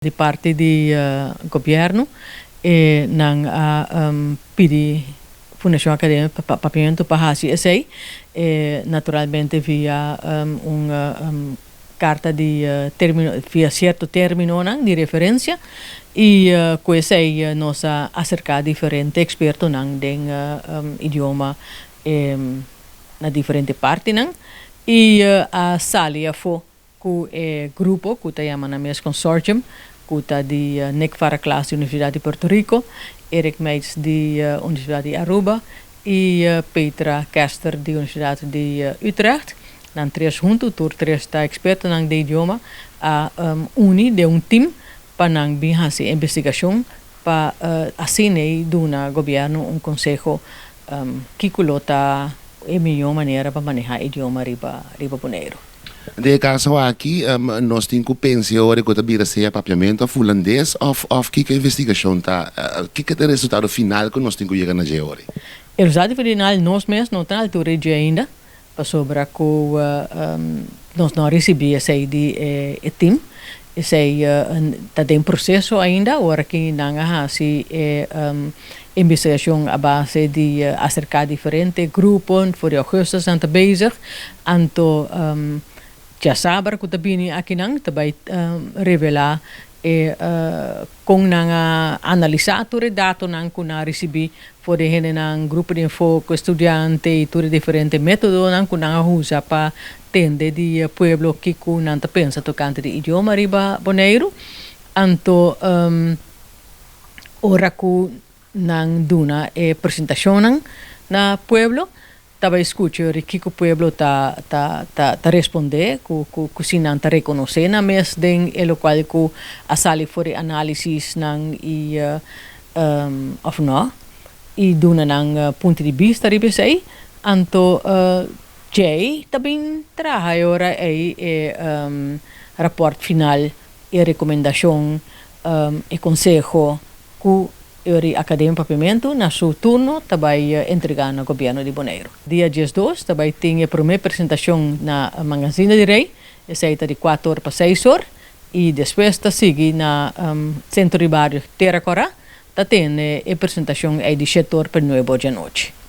Di parti di gobièrnu e nan a pidi Fundashon Akademia Papiamentu pa hasi esei, naturalmente via un karta di término, via sierto términonan di referensia, i ku esei nos a aserká diferente ekspertonan den idioma na diferente partinan i a sali afó ku e grupo ku ta yama nan mes consortium, ku ta di Nick Faraclas di Universidat di Puerto Rico, Erik Meijts di Universidat di Aruba i Petra Kester di Universidat di Utrecht. Nan tres huntu, tur tres ta ekspertonan den idioma, a uni den un tim pa nan bin hasi investigashon pa asina ei duna gobièrnu un konseho kiko lo ta e mihó manera pa manehá idioma riba Boneiru. Den e kaso aki nos tin ku pensa e ora ku ta bira sea papiamentu òf hulandes òf kiko e investigashon ta, kiko ta e resultado final ku nos tin ku yega na dje e ora? E resultado final nos mes no ta na altura di dje ainda pasobra ku nos no a risibí esei di e tim. Esei ta den proseso ainda ora ki nan a hasi e investigashon a base di aserká diferente grupo. For di augustus nan ta bezig, anto djasabra ku ta bini akinan ta bai revelá e kon nan a analisá tur e datonan ku nan a risibí for di hendenan, grupo di enfoke, studiante i tur e diferente métodonan ku nan a usa pa tende di pueblo kiko nan ta pensa tokante di idioma riba Boneiru. Anto ora ku nan duna e presentashonnan na pueblo, ta bai skucha ri kiko pueblo ta ta ta ta respondé, ku ku ku si nan ta rekonosé nan mes den e lokual ku a sali for di análisisnan i òf nò, i duna nan punto di bista riba esei. Anto djei ta bin traha e ora ei e rapòrt final, e rekomendashon, e konseho ku e Akademia Papiamentu na su turno ta bai entregá na gobièrnu di Boneiru. Dia 12 ta bai tin e promé presentashon na Mangazina di Rei, esei ta di 4 or pa 6 or, i despues ta sigui na Sentro di Bario Tera Kòrá, ta tene e presentashon ei di 7 or pa 9 or di anochi.